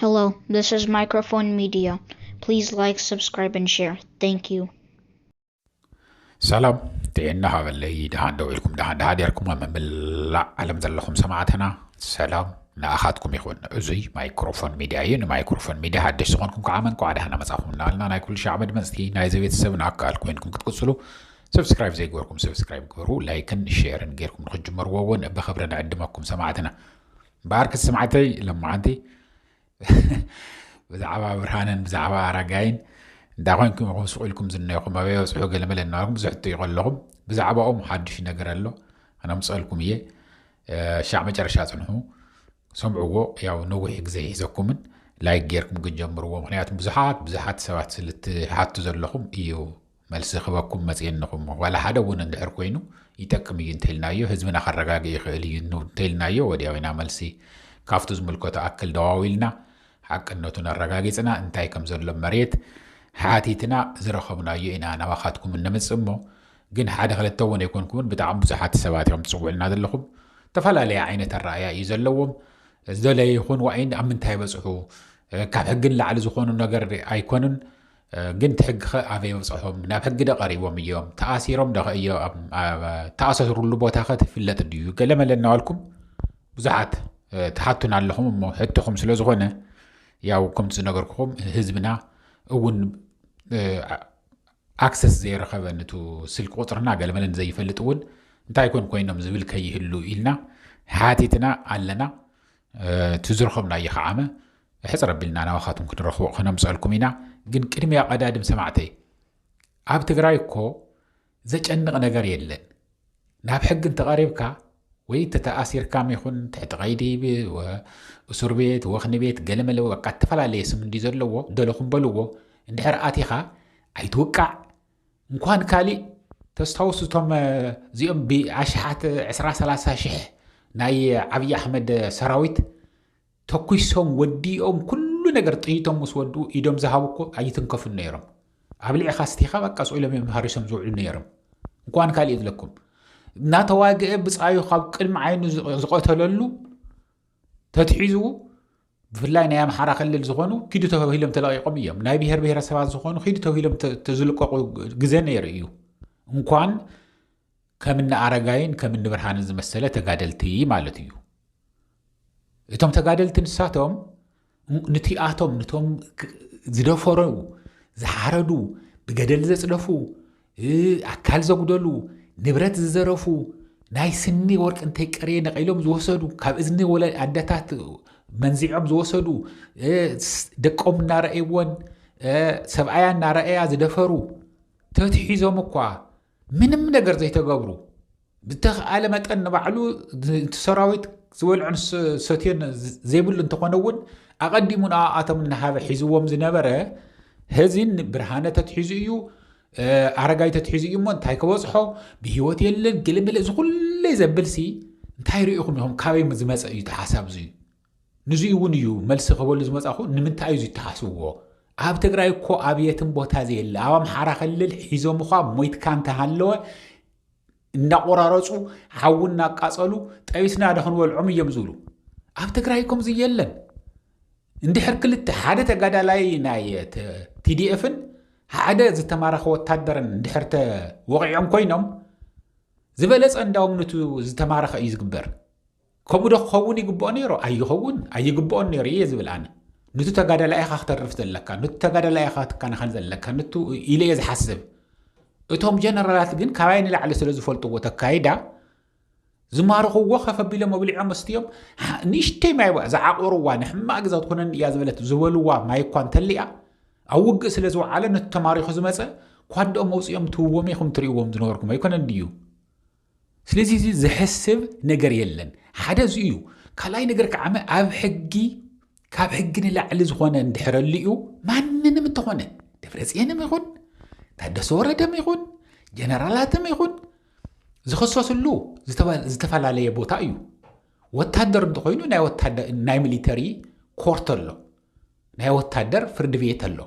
Hello, this is Microphone Media. Please like, subscribe, and share. Thank you. ሰላም ጥዕና ሃበለይ። ደሃን ደው ኢልኩም ደሃን ደሃ ዴርኩም ኣብ መላእ ዓለም ዘለኹም ሰማዕትና ሰላም ንኣኻትኩም ይኹን። እዙይ ማይክሮፎን ሚድያ እዩ። ንማይክሮፎን ሚድያ ሓደሽ ዝኾንኩም ከዓ መንቋዕ ደህና መጻኹም እናበልና ናይ ኩሉ ሻዕ መድመፅቲ ናይዚ ቤተሰብን ኣካል ኮይንኩም ክትቅፅሉ ሰብስክራይብ ዘይገበርኩም ሰብስክራይብ ግበሩ። ላይክን ሼርን ጌርኩም ንክትጅመርዎ እውን ብክብሪ ንዕድመኩም ሰማዕትና። እምበኣር ክስማዕተይ ለማዓንቲ ብዛዕባ ብርሃንን ብዛዕባ ኣረጋይን እንታይ ኮይንኩም ኢኹም ስቕ ኢልኩም ዝነኹም ኣበይ በፅሑ ገለመለ እናበልኩም ብዙሕ ትጥይቁ ኣለኹም። ብዛዕባኦም ሓድሽ ነገር ኣሎ ኣነምፀልኩም እየ። ሻዕ መጨረሻ ፅንሑ ሰምዕዎ። ያው ነዊሕ ግዜ ሒዘኩምን ላይክ ጌርኩም ክትጀምርዎ ምክንያቱም ብዙሓት ብዙሓት ሰባት ስልትሓቱ ዘለኹም እዩ መልሲ ክበኩም መፅየንኹም ዋላ ሓደ እውን እንድሕር ኮይኑ ይጠቅም እዩ እንተልናዮ ህዝብና ከረጋግእ ይኽእል እዩ እንተልናዮ ወዲያው ኢና መልሲ ካብቱ ዝምልከቶ ኣክል ደዋዊልና ሓቅነቱ ነረጋጊፅና እንታይ ከም ዘሎ መሬት ሓቲትና ዝረኸብናዮ ኢና ናባኻትኩም እንምፅእ እሞ ግን ሓደ ክልተ እውን ኣይኮንኩምን ብጣዕሚ ብዙሓት ሰባት እዮም ትፅውዕልና ዘለኹም። ዝተፈላለየ ዓይነት ኣረኣያ እዩ ዘለዎም። ዝደለየ ይኹን ዋኢን ኣብ ምንታይ በፅሑ ካብ ሕጊ ንላዕሊ ዝኾኑ ነገር ኣይኮኑን። ግን እቲ ሕጊ ኸ ኣበይ በፅሖም ናብ ሕጊ ደ ቀሪቦም እዮም ተኣሲሮም ዶ ኸእዮ ተኣሰሩሉ ቦታ ኸ ትፍለጥ ድዩ ገለ መለ እናበልኩም ብዙሓት ትሓቱን ኣለኹም እሞ ሕቶኹም ስለ ዝኾነ ያው ከምቲ ዝነገርኩኹም ህዝብና እውን ኣክሰስ ዘይረኸበ ንቱ ስልኪ ቁፅርና ገለመለ ንዘይፈልጥ እውን እንታይ ኮን ኮይኖም ዝብል ከይህሉ ኢልና ሓቲትና ኣለና። እቲ ዝረኸብናዮ ከዓመ ሕፅር ኣቢልና ናባኻትኩም ክንረኽቦ ክነምፀልኩም ኢና። ግን ቅድሚያ ቀዳድም ሰማዕተይ ኣብ ትግራይ እኮ ዘጨንቕ ነገር የለን። ናብ ሕጊ እንተቐሪብካ ወይ ተተኣሲርካም ይኹን ትሕቲ ቀይዲ እሱር ቤት ወኽኒ ቤት ገለመለ በቃ እተፈላለየ ስም እንዲ ዘለዎ ደለኹም በልዎ እንድሕር ኣቲኻ ኣይትውቃዕ። እንኳን ካሊእ ተስታውሱ እቶም እዚኦም ብኣሽሓት ዕስራ ሰላሳ ሽሕ ናይ ዓብዪ ኣሕመድ ሰራዊት ተኩሶም ወዲኦም ኩሉ ነገር ጥይቶም ምስ ወድኡ ኢዶም ዝሃቡ እኮ ኣይትንከፉን ነይሮም። ኣብ ልዕኻ ስቲኻ በቃ ስኢሎም እዮም ሃሪሶም ዝውዕሉ ነይሮም። እንኳን ካሊእ ዝለኩም እናተዋግአ ብፃዩ ካብ ቅድሚ ዓይኑ ዝቐተለሉ ተትሒዙ ብፍላይ ናይ ኣምሓራ ክልል ዝኾኑ ኪዱ ተባሂሎም ተለቂቆም እዮም። ናይ ብሄር ብሄረሰባት ዝኾኑ ኪዱ ተባሂሎም ተዝልቀቁ ግዜ ነይሩ እዩ። እንኳን ከም እነ ኣረጋይን ከም እነ ብርሃንን ዝመሰለ ተጋደልቲ ማለት እዩ። እቶም ተጋደልቲ ንሳቶም ንቲኣቶም ንቶም ዝደፈሩ ዝሓረዱ ብገደል ዘፅደፉ ኣካል ዘጉደሉ ንብረት ዝዘረፉ ናይ ስኒ ወርቂ እንተይቀረየ ነቒሎም ዝወሰዱ ካብ እዝኒ ወለ ኣደታት መንዚዖም ዝወሰዱ ደቆም እናረኣይዎን ሰብኣያ እናረኣያ ዝደፈሩ ተትሒዞም እኳ ምንም ነገር ዘይተገብሩ ብተኽኣለ መጠን ንባዕሉ እቲ ሰራዊት ዝበልዖን ሰትዮን ዘይብሉ እንተኾነ እውን ኣቐዲሙ ንኣኣቶም እናሃበ ሒዝዎም ዝነበረ ህዚን ብርሃነ ተትሒዙ እዩ ኣረጋይ ተትሒዙ እዩ እሞ እንታይ ክበፅሖ ብሂወት የለን ገለመለ እዚ ኩለይ ዘብል ሲ እንታይ ርኢኹም ኢኹም ካበይ ዝመፀ እዩ ተሓሳብ እዚ ንዙ እውን እዩ መልሲ ክበሉ ዝመፃኹ ንምንታይ እዩ ዝተሓስብዎ ኣብ ትግራይ እኮ ኣብየትን ቦታ ዘየለ ኣብ ኣምሓራ ክልል ሒዞም እኳ ሞይትካ እንተሃለወ እናቆራረፁ ሓዊ እናቃፀሉ ጠቢስና ዶ ክንበልዖም እዮም ዝብሉ ኣብ ትግራይ ከምዚ የለን እንድሕር ክልተ ሓደ ተጋዳላይ ናይ ቲዲኤፍን ሓደ ዝተማረኸ ወታደርን እንድሕር ተወቂዖም ኮይኖም ዝበለፀ እንዳውም ነቱ ዝተማረኸ እዩ ዝግበር ከምኡ ዶ ክኸውን ይግብኦ ነይሩ ኣይኸውን ኣይግብኦን ነይሩ እየ ዝብል ኣነ ንቱ ተጋዳላይ ኢኻ ክተርፍ ዘለካ ንቱ ተጋዳላይ ኢኻ ክትከናኸን ዘለካ ንቱ ኢለ እየ ዝሓስብ እቶም ጀነራላት ግን ካባይ ንላዕሊ ስለ ዝፈልጥዎ ተካይዳ ዝማርኽዎ ከፍ ኣቢሎም ኣብሊዖም ኣስትዮም ንእሽተይ ማይ ዝዓቆርዋ ንሕማቕ ግዛ ትኾነኒ እያ ዝበለት ዝበልዋ ማይ እኳ እንተሊኣ ኣብ ውግእ ስለ ዝወዓለ ነቲ ተማሪኹ ዝመፀ ኳድኦም መውፅኦም ትህዎም ኢኹም ትርእዎም ዝነበርኩም ኣይኮነን ድዩ ስለዚ እዚ ዝሕስብ ነገር የለን ሓደ እዚ እዩ ካልኣይ ነገር ከዓመ ኣብ ሕጊ ካብ ሕጊ ንላዕሊ ዝኾነ እንድሕረሉ እዩ ማንንም እንተኾነ ደብረፅየንም ይኹን ታደሰ ወረደም ይኹን ጀነራላትም ይኹን ዝኽሰስሉ ዝተፈላለየ ቦታ እዩ ወታደር እንተኮይኑ ናይ ሚሊተሪ ኮርት ኣሎ ናይ ወታደር ፍርዲ ቤት ኣሎ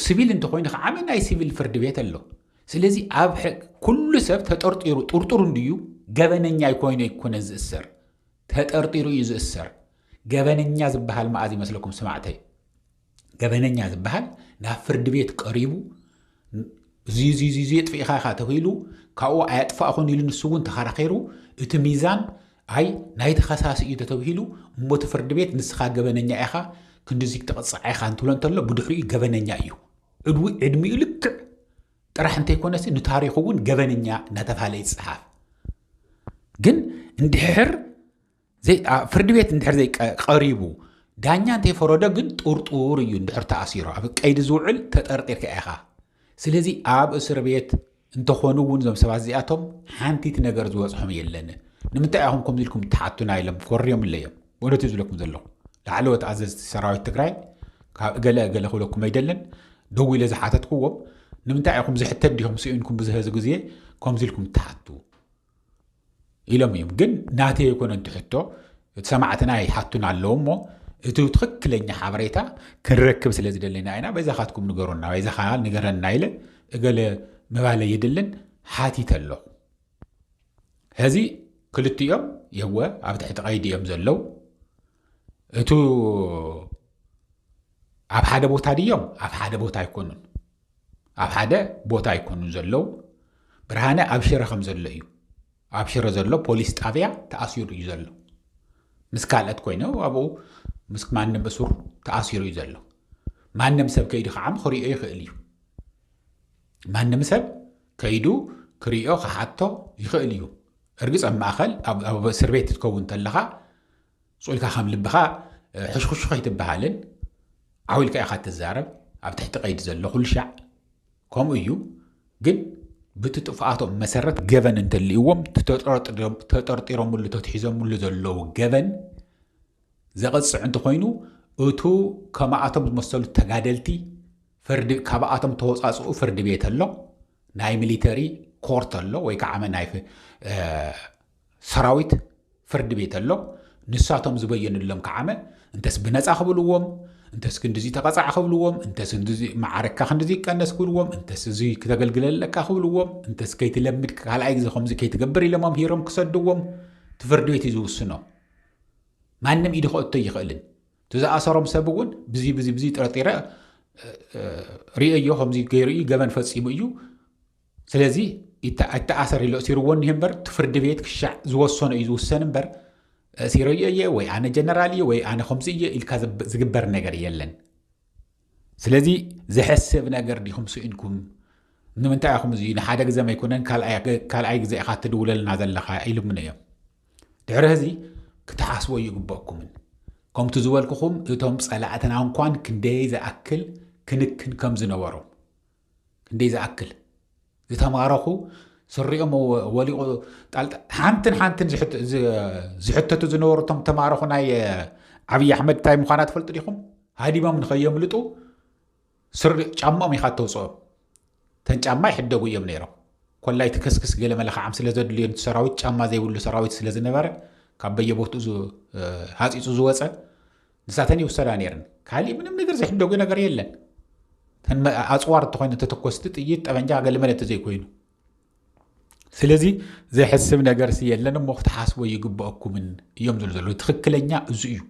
ስቪል እንተኮይኑ ከዓመ ናይ ሲቪል ፍርዲ ቤት ኣሎ ስለዚ ኣብ ኩሉ ሰብ ተጠርጢሩ ጥርጡር እንድዩ ገበነኛ ይኮይኑ ይኮነ ዝእሰር ተጠርጢሩ እዩ ዝእሰር ገበነኛ ዝበሃል መኣዝ ይመስለኩም? ስማዕተይ፣ ገበነኛ ዝበሃል ናብ ፍርዲ ቤት ቀሪቡ፣ እዚ እዚ እዚ እዚ የጥፊእኻ ኢኻ ተባሂሉ፣ ካብኡ ኣየጥፋእኹን ኢሉ ንሱ እውን ተኸራኺሩ፣ እቲ ሚዛን ኣይ ናይቲ ከሳሲ እዩ ተተባሂሉ፣ እሞ እቲ ፍርዲ ቤት ንስኻ ገበነኛ ኢኻ፣ ክንድዚ ክትቕጻዕ ኢኻ እንትብሎ እንተሎ፣ ብድሕሪኡ ገበነኛ እዩ። ዕድዊ ዕድሚኡ ልክዕ ጥራሕ እንተይኮነሲ ንታሪኹ እውን ገበነኛ እናተባሃለ ይጽሓፍ። ግን እንድሕር ዘይ- ኣ- ፍርዲ ቤት እንድሕር ዘይቀሪቡ ዳኛ እንተይፈረዶ ግን ጥርጡር እዩ። እንድሕር ተኣሲሩ ኣብ ቀይዲ ዝውዕል ተጠርጢርካ ኢኻ። ስለዚ ኣብ እስር ቤት እንተኾኑ እውን እዞም ሰባት እዚኣቶም ሓንቲት ነገር ዝበፅሖም የለን። ንምንታይ ኢኹም ከምዚ ኢልኩም ትሓቱና ኢሎም ኮርዮም ኣለዮም። ወደት እዩ ዝብለኩም ዘለኹ። ላዕለዎት ኣዘዝቲ ሰራዊት ትግራይ ካብ እገለ እገለ ክብለኩም ኣይደልን። ደው ኢለ ዝሓተትክዎም ንምንታይ ኢኹም ዝሕተት ዲኹም ስኢንኩም ብዝህዚ ግዜ ከምዚ ኢልኩም ትሓቱ ኢሎም እዮም። ግን ናተይ ኣይኮነን እቲ ሕቶ፣ እቲ ሰማዕትና ይሓቱን ኣለዉ እሞ እቲ ትኽክለኛ ሓበሬታ ክንረክብ ስለ ዝደለና ኢና። በይዛኻትኩም ንገሩና፣ በይዛኻ ንገረና ኢለ እገለ ምባለ የድልን ሓቲተ ኣለኹ። ሕዚ ክልቲኦም የወ ኣብ ትሕቲ ቀይዲ እዮም ዘለዉ። እቱ ኣብ ሓደ ቦታ ድዮም? ኣብ ሓደ ቦታ ኣይኮኑን። ኣብ ሓደ ቦታ ኣይኮኑን ዘለዉ። ብርሃነ ኣብ ሽረ ከም ዘሎ እዩ። ኣብ ሽረ ዘሎ ፖሊስ ጣብያ ተኣሲሩ እዩ ዘሎ። ምስ ካልኦት ኮይኑ ኣብኡ ምስ ማንም እሱር ተኣሲሩ እዩ ዘሎ። ማንም ሰብ ከይዱ ከዓ ክሪኦ ይኽእል እዩ። ማንም ሰብ ከይዱ ክሪኦ ክሓቶ ይኽእል እዩ። እርግፅ ኣብ ማእኸል ኣብ ኣብ እስር ቤት ክትከውን እንተለኻ ስቕ ኢልካ ከም ልብኻ ሕሽኹሹ ከይትበሃልን ዓው ኢልካ ኢኻ ትዛረብ። ኣብ ትሕቲ ቀይዲ ዘሎ ኩሉ ሻዕ ከምኡ እዩ። ግን ብቲ ጥፍኣቶም መሰረት ገበን እንተልእዎም ተጠርጢሮምሉ ተትሒዞምሉ ዘለዉ ገበን ዘቐፅዕ እንተኾይኑ እቱ ከማኣቶም ዝመሰሉ ተጋደልቲ ካብኣቶም ተወፃፅኡ ፍርዲ ቤት ኣሎ፣ ናይ ሚሊተሪ ኮርት ኣሎ ወይ ከዓ ናይ ሰራዊት ፍርዲ ቤት ኣሎ። ንሳቶም ዝበየንሎም ከዓመ እንተስ ብነፃ ክብልዎም እንተስ ክንድዚ ተቐፃዕ ክብልዎም እንተስ ክንድዚ መዓረግካ ክንድዚ ይቀነስ ክብልዎም እንተስ እዚ ክተገልግለለካ ክብልዎም እንተስ ከይትለምድ ካልኣይ ግዜ ከምዚ ከይትገብር ኢሎም ኣምሂሮም ክሰድዎም እቲ ፍርዲ ቤት እዩ ዝውስኖ። ማንም ኢዱ ክእቶ ይኽእልን። እቲ ዝኣሰሮም ሰብ እውን ብዚ ብዚ ብዚ ጠርጢረ ርእየዮ ከምዚ ገይሩ እዩ ገበን ፈፂሙ እዩ ስለዚ ኣይተኣሰር ኢሎ እሲርዎ እኒሄ እምበር እቲ ፍርዲ ቤት ክሻዕ ዝወሰኖ እዩ ዝውሰን እምበር እሲረዮ እየ ወይ ኣነ ጀነራል እየ ወይ ኣነ ከምዚ እየ ኢልካ ዝግበር ነገር የለን። ስለዚ ዘሕስብ ነገር ዲኹም ስኢንኩም ንምንታይ ኢኹም እዚ ንሓደ ግዘም ኣይኮነን ካልኣይ ግዘ ኢኻ ትድውለልና ዘለኻ ኢሉምኒ እዮም። ድሕሪ ህዚ ክትሓስቦ ይግበእኩምን ከምቲ ዝበልኩኹም እቶም ፀላእትና እንኳን ክንደይ ዝኣክል ክንክን ከም ዝነበሮም ክንደይ ዝኣክል ዝተማረኹ ስሪኦም ወሊቑ ሓንትን ሓንትን ዝሕተቱ ዝነበሩ እቶም ተማረኹ ናይ ዓብዪ ኣሕመድ እንታይ ምዃና ትፈልጡ ዲኹም? ሃዲሞም ንኸየምልጡ ስሪ ጫማኦም ኢኻ ተውፅኦም። ተን ጫማ ይሕደጉ እዮም ነይሮም። ኮላይ ትከስክስ ገለ መለኻዓም ስለ ዘድልዮ ነቲ ሰራዊት ጫማ ዘይብሉ ሰራዊት ስለ ዝነበረ ካብ በየቦትኡ ሃፂፁ ዝወፀ ንሳተን ይውሰዳ ነይረን። ካሊእ ምንም ነገር ዝሕደጉ ነገር የለን። ተን ኣፅዋር እንተኮይኑ ተተኮስቲ ጥይት ጠበንጃ ገለ መለ እንተዘይኮይኑ ስለዚ ዘሕስብ ነገርሲ የለን እሞ ክትሓስቦ ይግበአኩምን እዮም ዝብሉ ዘለዉ። ትኽክለኛ እዚ እዩ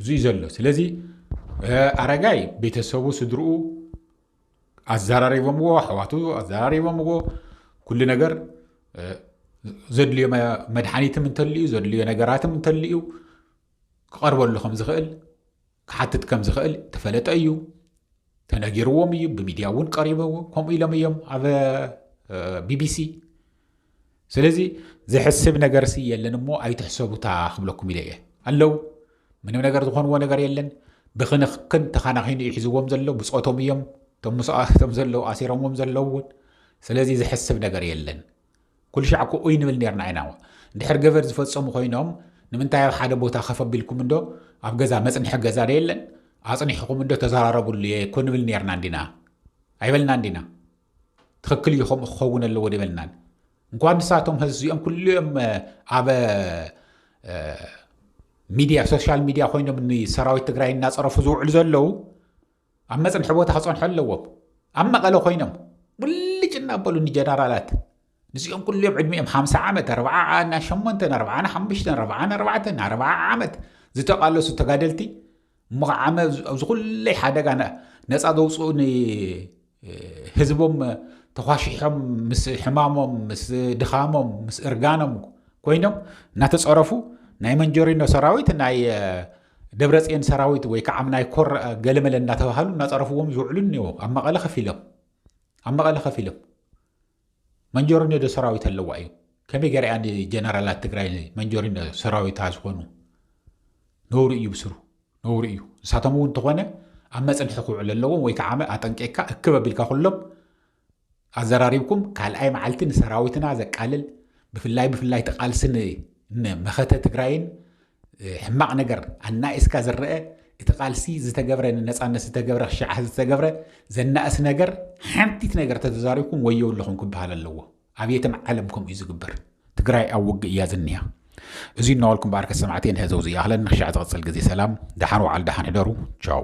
እዚ እዩ ዘሎ። ስለዚ ኣረጋይ ቤተሰቡ ስድርኡ ኣዘራሪቦምዎ፣ ኣሕዋቱ ኣዘራሪቦምዎ። ኩሉ ነገር ዘድልዮ መድሓኒትም እንተልዩ ዘድልዮ ነገራትም እንተልዩ ክቐርበሉ ከም ዝኽእል ክሓትት ከም ዝኽእል ተፈለጠ እዩ። ተነጊርዎም እዩ። ብሚድያ እውን ቀሪበዎ። ከምኡ ኢሎም እዮም ኣብ ቢቢሲ። ስለዚ ዘሕስብ ነገርሲ የለን እሞ ኣይትሕሰቡታ ክብለኩም ኢለ እየ። ኣለዉ ምንም ነገር ዝኾንዎ ነገር የለን። ብክንክን ተኻናኺኑ እዩ ሒዝዎም ዘሎ። ብፆቶም እዮም እቶም ምስኣቶም ዘለዉ ኣሲሮምዎም ዘለዉ እውን። ስለዚ ዘሕስብ ነገር የለን። ኩሉ ሻዕ ኮኡይ ንብል ነርና ኢና። እንድሕር ገበር ዝፈጸሙ ኮይኖም ንምንታይ ኣብ ሓደ ቦታ ከፍ ኣቢልኩም እንዶ ኣብ ገዛ መጽንሒ ገዛ ዶ የለን ኣጽኒሕኹም እንዶ ተዘራረብሉ እኮ ንብል ነርና እንዲና ኣይበልና እንዲና። ትኽክል እዩ ከምኡ ክኸውን ኣለዎ ዶ ይበልናን። እንኳን ንሳቶም ህዝዚኦም ኩሉ እዮም ኣብ ሚድያ ሶሻል ሚድያ ኮይኖም ንሰራዊት ትግራይ እናፀረፉ ዝውዕሉ ዘለዉ ኣብ መፅንሒ ቦታ ክፀንሑ ኣለዎም። ኣብ መቐለ ኮይኖም ሙልጭ እናበሉ ንጀነራላት ንዚኦም ኩሉ እዮም ዕድሚኦም ሓምሳ ዓመት ኣርባዓ ሸሞንተን ኣርባዓ ሓሙሽተን ኣርባዓ ኣርባዕተን ኣርባዓ ዓመት ዝተቓለሱ ተጋደልቲ እሞ ከዓመ ኣብዚ ኩለይ ሓደጋ ነፃ ዘውፅኡ ንህዝቦም ተኳሽሖም ምስ ሕማሞም ምስ ድኻሞም ምስ እርጋኖም ኮይኖም እናተፀረፉ ናይ መንጀሪኖ ሰራዊት ናይ ደብረፅዮን ሰራዊት ወይ ከዓ ናይ ኮር ገለመለ እናተባሃሉ እናፀረፍዎም ዝውዕሉ እኒዎ ኣብ መቐለ ከፊሎም ኣብ መቐለ ከፊሎም መንጀሪኖ ዶ ሰራዊት ኣለዋ እዩ ከመይ ገሪኣ ንጀነራላት ትግራይ መንጀሪኖ ሰራዊታ ዝኾኑ ነውሪ እዩ ብስሩ ነውሪ እዩ ንሳቶም እውን እንተኾነ ኣብ መፅንሒ ክውዕል ኣለዎም ወይ ከዓ ኣጠንቂቕካ እክብ ኣቢልካ ኩሎም ኣዘራሪብኩም ካልኣይ መዓልቲ ንሰራዊትና ዘቃልል ብፍላይ ብፍላይ ተቃልሲ ንመኸተ ትግራይን ሕማቕ ነገር ኣናኢስካ ዝረአ እቲ ቃልሲ ዝተገብረ ንነፃነት ዝተገብረ ክሻዓ ዝተገብረ ዘናእስ ነገር ሓንቲት ነገር ተተዛሪብኩም ወየው ኣለኹም ክበሃል ኣለዎ ኣብ የትም ዓለም ከምኡ እዩ ዝግበር ትግራይ ኣብ ውግእ እያ ዝኒሃ እዚ እናወልኩም በኣርከ ሰማዕቲ ንህዘው ዝይኣኽለን ንክሻዕ ዝቕፅል ግዜ ሰላም ደሓን ወዓል ደሓን ሕደሩ ቻው